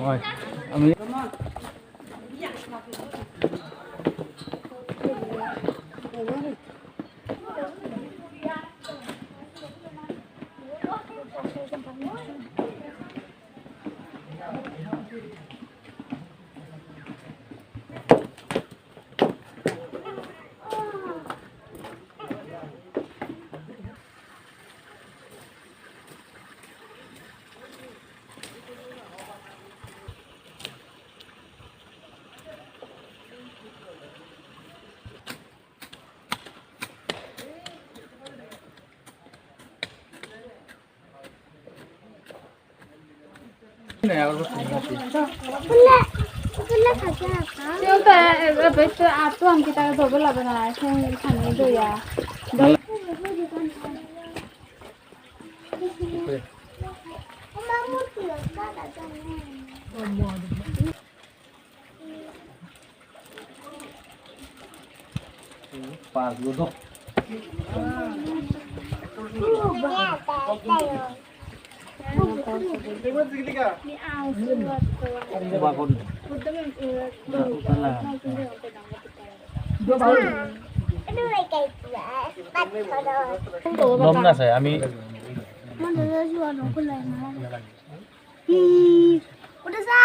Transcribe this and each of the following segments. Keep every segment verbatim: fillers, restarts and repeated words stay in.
হয়। আমি পাঁচ গো তো। দম না চাই আমি। Hi, udah sa?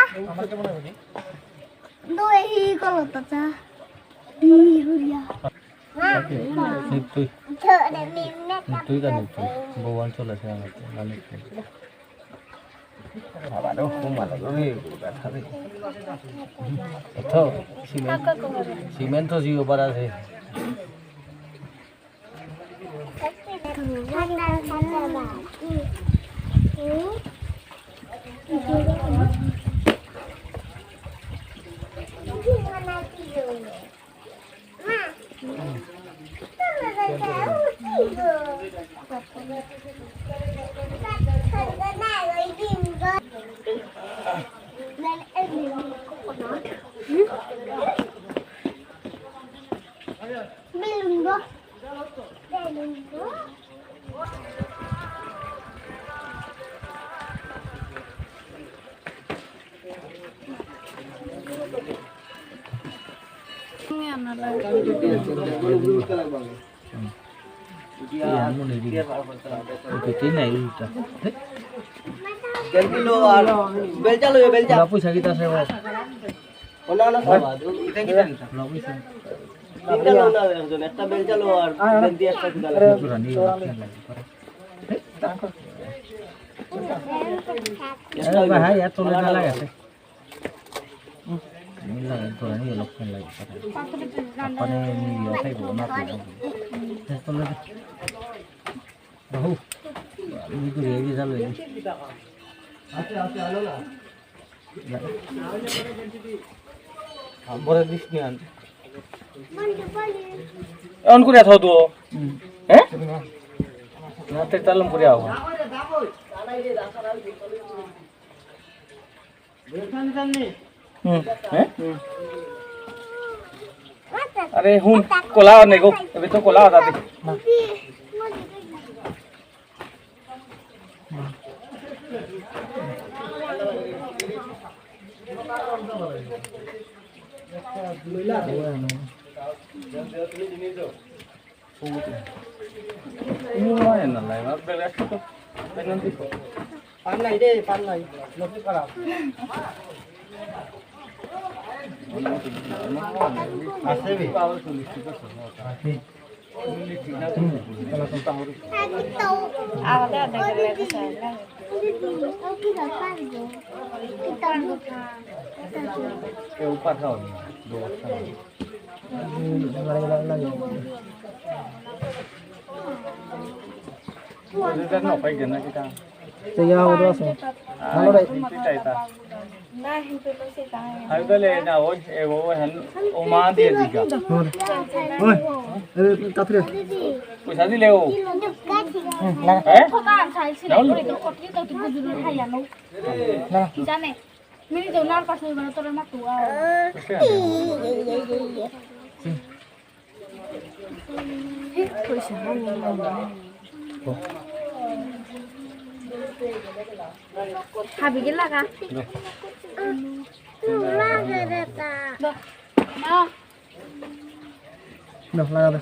Doi hi kalau tak sa. Hi, huria. Nitui. Nitui kan nitui. Bawang chola sa nitui. Aduh, kumalah gue, gue tak tahu. Itu simen. Simen tuh jiwa parah sih. বেলচা লো, বেলচা। পয়সা কিতা আছে? OLA, OLA, খাবা। ইতা কিতা নিতা? তিনটা লো না, একজন। একটা বেলচা লো আর বেলতি একটা কিতা লাগে। আরে ভাই, এত লেখা লাগাছে। নীল লাগে, তোরা নিয়ে লোক ফেলে লাগে। আপনে নিয়ে খাইবো না তো। তোলে দে। বাহু। আমি তো রেডি চালু। আচ্ছা, আচ্ছা, আলো না। বড় দিস নি আন। অন করে থাও তো। হ্যাঁ? না, তে তালম করে আও। হুম, হ্যাঁ? আরে হুন, কলা নেগো, এবে তো কলা দাদি। পান নাই দে, পান নাই। লক্ষ্মী খারাপ। আছে বে? আছে। কেউ পাঠাও না। পয়সা দিলে ও। হ্যাঁ? জানে। মিনি তো নার পাশে এবার তোর মা তো আও। হাবি গে লাগা। না, লাগাবে।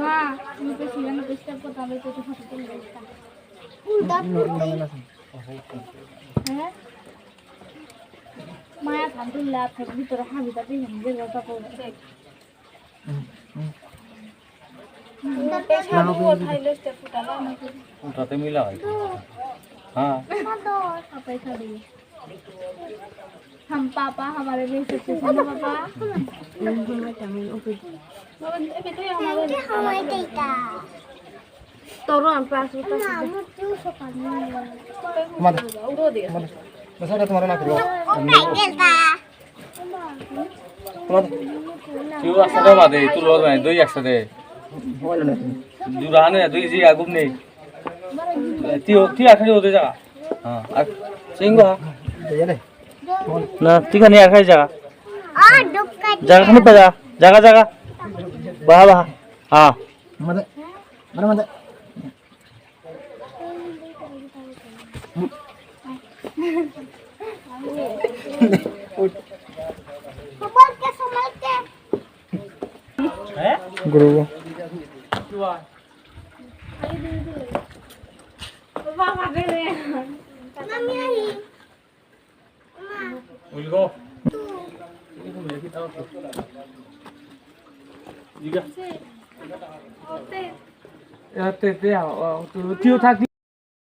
মা, তুমি তো ছিলে না, চেষ্টা করতে হবে, তো তো হাতে তুলে দিতাম। হ্যাঁ? মায়া খান তুললে আর থাকবি, তোরা হাবি তাতে নিজের কথা বলে। উঠাতে মিলা হয়। হ্যাঁ। हम पापा हमारे लिए सब कुछ है ना पापा। তোরও আমি পাঁচ বছর। তোমাদের, তোমাদের। বসো, এটা তোমার না করিও। তোমাদের। কেউ একসাথে বাদে, তুলো নাই, দুই একসাথে। জুড়া নে, দুই জি আগুন নেই। তুই, তুই আখানি হতে যা। হ্যাঁ, আর সিংহ। না, তুই খানি আখানি যা। জায়গা খানি পে যা, জায়গা, জায়গা। বাহ, বাহ। হ্যাঁ। তোমাদের, মানে, মানে। গুরু।